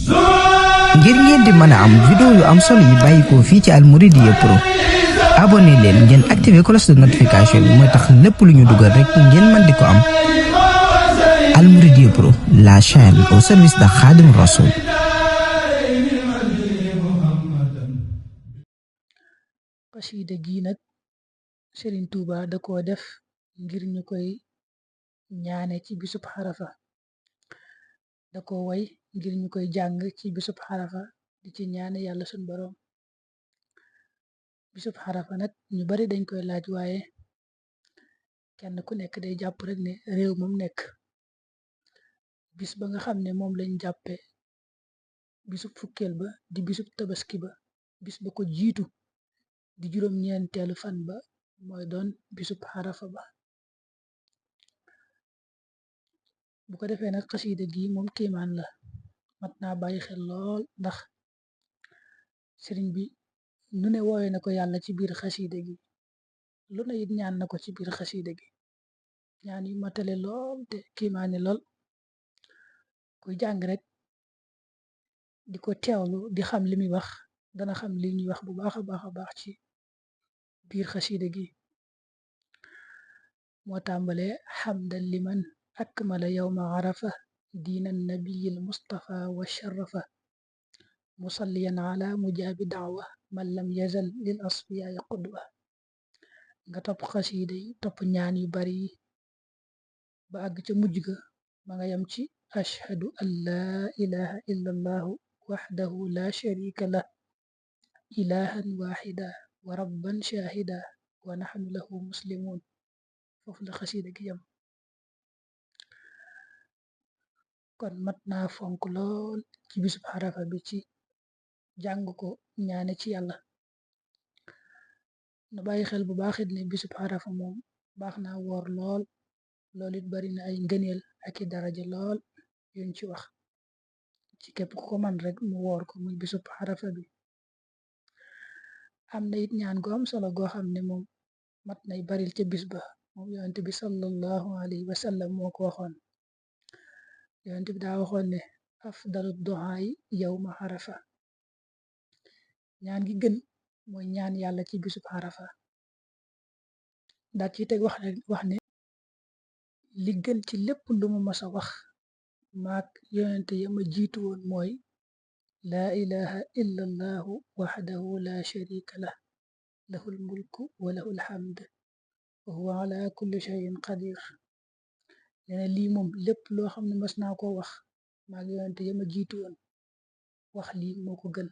ngir ngeen di mën a am vidéo yu am solo yi bàyyikoo fii ci Al Mouridiyyah Pro abonné leen ngeen activé cloche de notification bi mooy tax lépp lu ñu dugal rek ngeen mën di ko am. Al Mouridiyyah Pro, la chaîne au service de Khadim Rassoul. xasida gi nag Serigne Touba da koo def ngir ñu koy ñaane ci bisub xarafa, da ko way ngir ñu koy jàng ci bisub xarafa di ci ñaane yàlla sun borom. bisub xarafa nag ñu bari dañ koy laaj, waaye kenn ku nekk day jàpp rek ne réew moom nekk bis ba nga xam ne moom lañ jàppe bisub fukkeel ba di bisub tabaski ba, bis ba ko jiitu di juróom-ñeenteelu fan ba mooy doon bisub xarafa ba. bu ko defee nag xasida gi moom kiimaan la, mat naa bàyyi xel lool, ndax sëriñ bi nu ne woowe na ko yàlla ci biir xasida gi, lu ne it ñaan na ko ci biir xasida gi, ñaan yu matale lool te kiimaani lool. kuy jàng rek di ko teewlu di xam li muy wax dana xam li ñuy wax bu baax a baax a baax ci biir xasida gi. moo tàmbale xamdan liman akmala yawma arafa diina nabiyil mustafa wa sharafa musalliyan ala mujaabi daawa man lam yazal lil asfiyaai qudwa. nga topp xasida yi topp ñaan yu bari yi ba àgg ca mujj ga ma nga yam ci ashhadu an laa ilaha illa allahu waxdahu la sharika lah ilahan waxida wa rabban shahida wa naxnu lahu muslimun. foofu la xasida gi yam. kon mat naa fonk lool ci bisub xarafa bi ci jàng ko ñaane ci yàlla. na bàyyi xel bu baaxit ne bisub xarafa moom baax naa woor lool, loolu it bari na ay ngëneel ak i daraja lool yuñ ci wax ci képp ku ko man rek mu woor ko muy bisub xarafa bi. am na it ñaan gu am solo goo xam ne moom mat nay baril ca bis ba, moom yonent bi sallallahu alayhi wa sallam moo ko waxoon. yonent bi daa waxoon ne afdalu du'aay yawma xarafa, ñaan gi gën mooy ñaan yàlla ci bisub xarafa. daat ci teg wax ne li gën ci lépp lu mu mas a wax maak yonente ya ma jiitu woon mooy laa ilaha illa allahu waxdahu la sharika lah lahul mulku wa lahul hamd wa huwa ala kulli shay'in qadir. neena lii moom lépp loo xam ne mas naa koo wax maak yonente ya ma jiitu woon wax lii moo ko gën.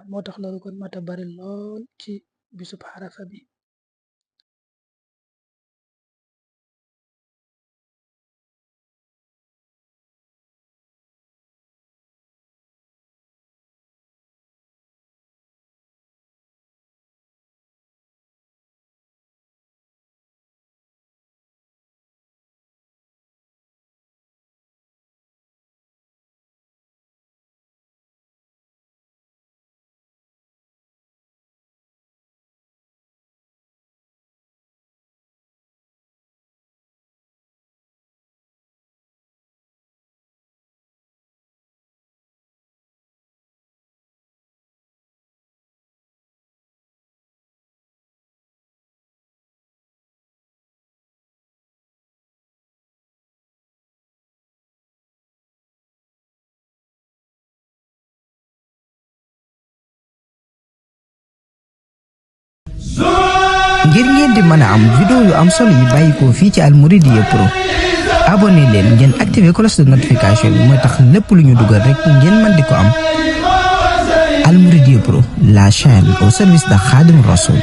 moo tax loolu kon mata bari lool ci bisub xarafa bi. ngir ngeen di mën a am vidéo yu am solo yi bàyyikoo fii ci Al Mouridiyyah Pro abonné leen ngeen activé cloche de notification bi mooy tax lépp lu ñu dugal rek ngeen mën di ko am. Al Mouridiyyah Pro, la chaîne au service de Khadim Rassoul.